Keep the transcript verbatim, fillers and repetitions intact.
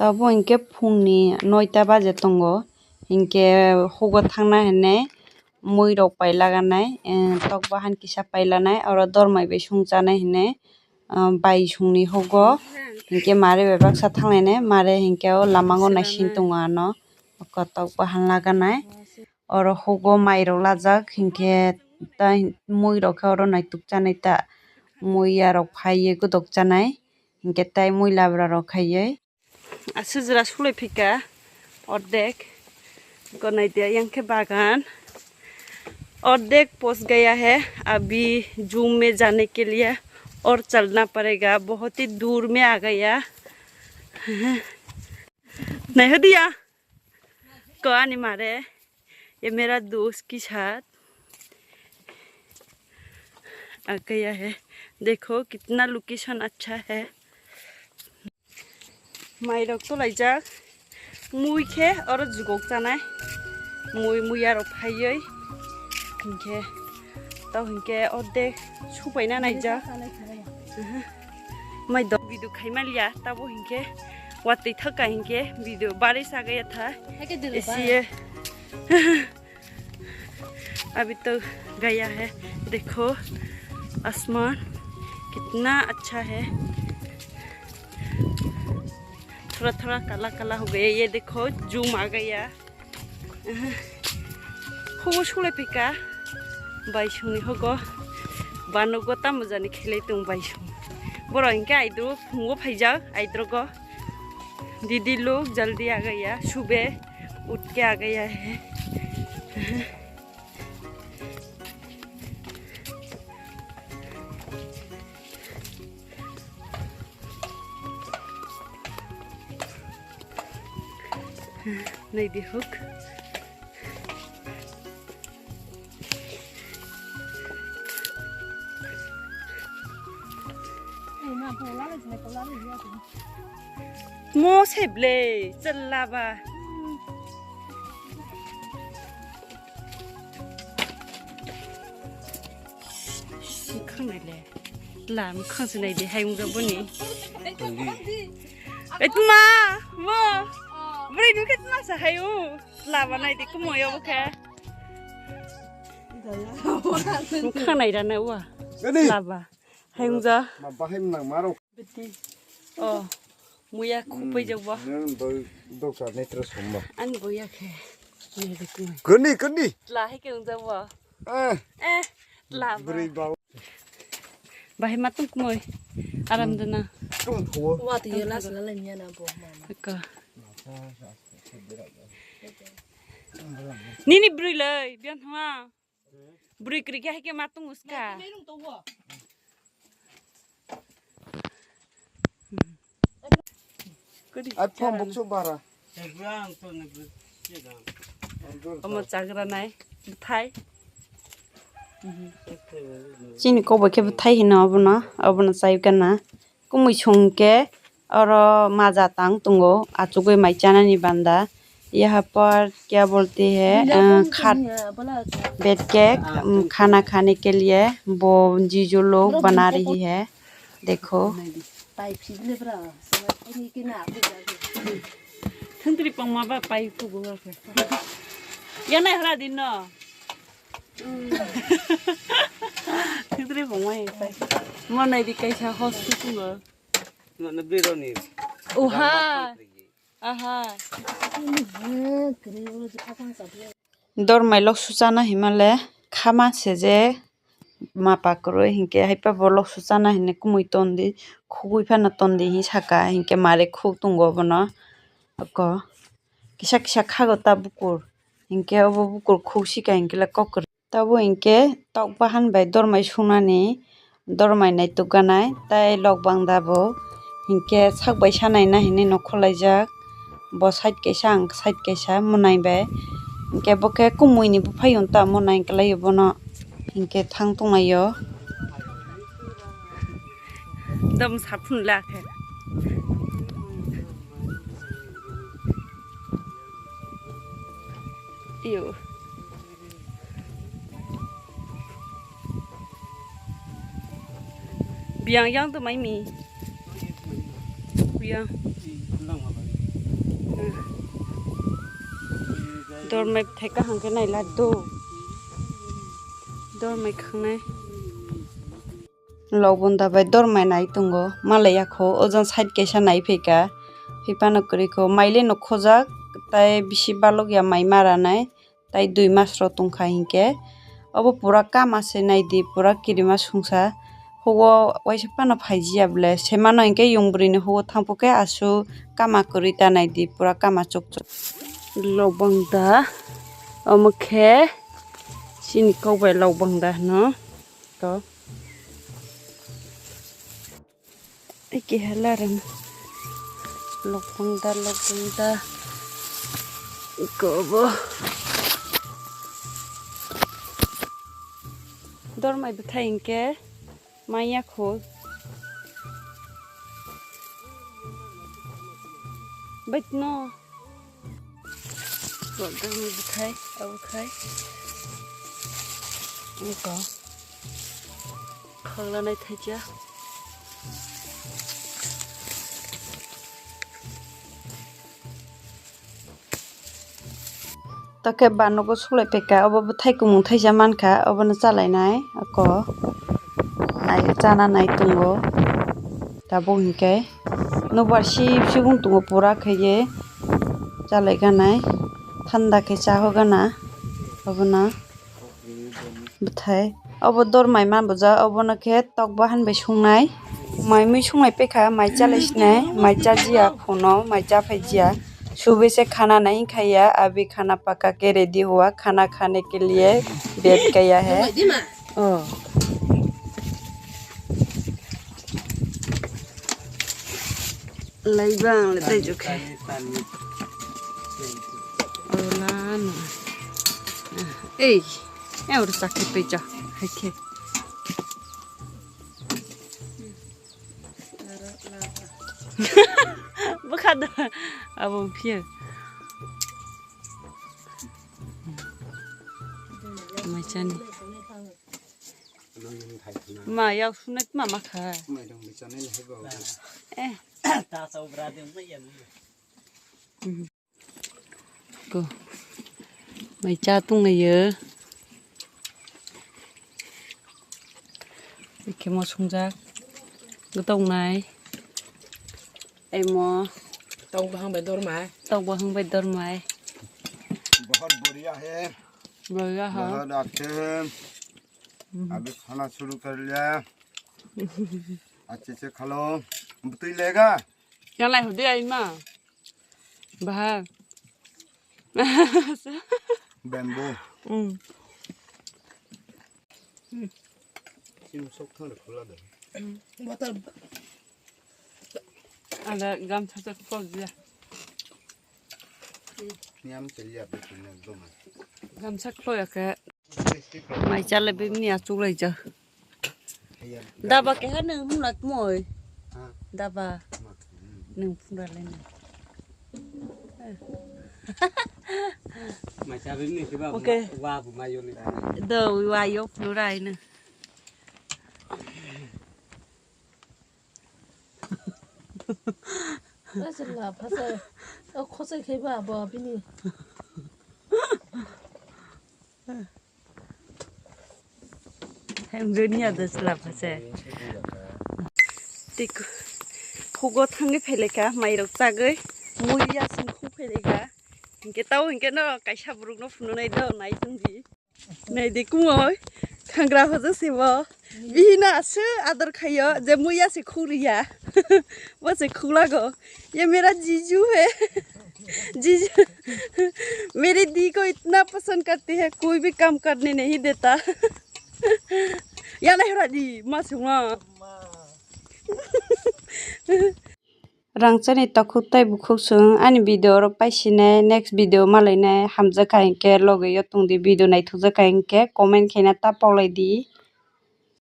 Tabuk hinkhe phungni noita baje tongo, hinkhe hugo thangna hinwi mui rok pailaganai, eh, tok bahan kisa pailanai, oro dormai bai songchanai hinwi, ah, bai songni hugo hinkhe mare bai baksa thanglainai, mare hinkhe o lama o naising tongo ano, kotok bahan laganai. Oro hugo mai rok lajak hinkhe tai mui rok khe oro naituk chanai ta mui yarok phaiwi godok chanai hinkhe tai mui labra rok khaiwi. Aswk jora sulai phika ordek. Ko nai dia yang khe bagan. Ordek pos gaya hai, abhi jum mein jane ke liye aur chalna padega, bahut hi dur mein aa gaya. Nahi diya. Ko ani mare, ye mera dost ke saath aa gaya hai. Dekho kitna location acha hai. Mai rok tulaijak. Mui khe oro jugok chanai. Mui, mui yarok phaiwi. Hinkhe, tau hinkhe ordek supaina naijak. Mai dok video khaimaliya, tabo hinkhe watwi thaka hinkhe video bari sagaya tha. Esi ye. अभी तो गया है, देखो आसमान कितना अच्छा है, थोड़ा थोड़ा काला काला हो गया। ये देखो जूम आ गया। Hugo sule pika bai sungni hogo bano go tamo jani khelai tong bai sung. Boro hinkhe aidro phungo phaijak aidrogo. Didi log jaldi aa gaya, sube utke aa gaya hai. Naidi huk. Mo seble challa ba. Khang nai le. Lam khang se nai de hai ung boni. Ai tuma, mo. Bri nu ke tuma sa hai u. Laba nai de kumo yo ke. Khang nai da na wa. Gani. Laba. Hai ung ja. Ma bahai nang maro. Biti. Oh. Muya khupui jok bo. Nang bo dokta netra somba. Ani bo ya khe. Nai de kumo. Gani, gani. La hai ke ung ja bo. Eh. Eh, lama. Bwrwi bau. Bahai ma tong kumui. Aram dana. Tong phuo. Wa to ye las la le nya na bo mama. Aka. Nini bwrwi le, biang thama. Bwrwi kri ke hai ke ma tong uska. Ai phone buksu bara. Omo chagra nai bwthai. Chini kobo khe bwthai hino obono, obono chai gana. Kumui song khe oro maja tang tongo, achugwi mai chanani banda. यहाँ पर क्या बोलते हैं, अ, खाट, बैठ के, अम, खाना खाने के लिए वो जीजू लोग बना रही है। देखो। Thwngtwrwi pangma ba pai kubu ba khe. Yanai hwra di no. Thwngtwrwi pangma pai. Mo nai di kaisa hos kubu. Mana biro ni. Oha. Aha. Dormai lok suchana himale khama se je mapa kwrwi hinkhe haipa bo lok suchana hinwi kumui tondi khugui phano tondi hinwi saka hinkhe mare khuk tongo bono oko kisa kisa khago ta bukur hinkhe obo bukur khuk sika hinkhe le kok kwrwi. Tabuk hinkhe tok bahan bai dormai sunani dormai naituk ganai tei lok bangda bo hinkhe sak bai sanai na hinwi nokhorlaijak bo side kaisa ang side kaisa mwnai bai hinkhe bo khe kumui ni buphai unta mwnai kwlaio bono hinkhe thang tonglaio. Dam saphun la khe. Iyo. Biang yang to mai mi. Biang. Dormai bwthai kaham khe nailak do. Dormai khangnai. Lobonda bai dormai nai tongo. Malai yakho. Ojan side kaisa nai phaikha. Phipano kwrwikho. Maile no khojak. Tai bisi balok ya mai mara nai. Tai dui mas rok tongkha hinkhe. Obo pura kama se naidi. Pura kirima sungsa. Hugo waisa phano phaijiya ble, semano hinkhe yung bwrwini hugo thangphukhe aswk kama kwrwi ta naidi, pura kama chukchuk. Lobang da, omo khe chini kok bai lobang da hwno to. Eke halaram lobang da, lobang da, kobo. Dormai bwthai hinkhe. Maya kho. Baitno. Rodang bwthai, abo khai. Eko. Khaglanai thaija. Tokhe ba nogo sulai phaikha, obo bwthai kumung thaisa mankha, obono chalainai ako. Ai chana nai tongo. Tabuk hinkhe nokbar sip sip wng tongo pura khaiye. Chalai ganai thanda khe cha hogana obono. Bwthai. Obo dormai man bujak, obono khe tok bahan bai sungnai. Mai mui sungnai pekha, mai chalai sinai, mai chajiya phono, mai chaphaijiya. Subeh se khana nahi khaiya, abhi khana paka ke ready hua, khana khane ke liye bait gaya hai. Oh. Laibang le tei jukhe. Ola no. Ei, e ur sakhe peja. Hakhe. Bukha da. Abo phiya. Mai chani. Ma, yak sunai ma ma kha. Eh. Ko. Mai cha tung nai yo. Ikhe mo sungjak. Gotong nai. Emo. Tok bahang bai dormai. Tok bahang bai dormai. बहुत बढ़िया है। बढ़िया है। बहुत अच्छे हैं। अभी खाना शुरू कर लिया। अच्छे से खा लो। तू लेगा? Yang lai hudi ai ma. Bahar. Bamboo. Hmm. Sim sok thang khula de. Botol. Ada gamsa chak pok dia. Niam cheliya be ekdom. Gamsa klo ya ke. Mai chale bini achuk lai ja. Daba keha nung hwnlak moi. Daba nung phunra lai nai. Mai chale ni ke ba. Okay. Wa bu mai yo ni. Do wa yo phunra ai nung. Aswk la phasa. O khosai khe ba bo bini. Hemjoni ya de sla phasa. Tik. Phugo thangwi phailaikha, mairok chagwi. Muiya sing khung phailaikha. Hinkhe tao hinkhe no kaisa borok no phunuknai do, nai tongdi. Naidi kumui, khangra hojo se bo. Bihino aswk ador khaio, je muiya se khukriya. Bo se khulago. Ye mera jiju hai. Jiju. Mere di ko itna pasand karte hai, koi bhi kam karne nahi deta. Ya nahi hora di, ma se ma. Rangchakni takhuk tei bukhuk chwng ani video oro paisinai, next video malainai, hamjakha hinkhe logi o tongdi, video naithokjakha hinkhe comment khaina ta paulaidi.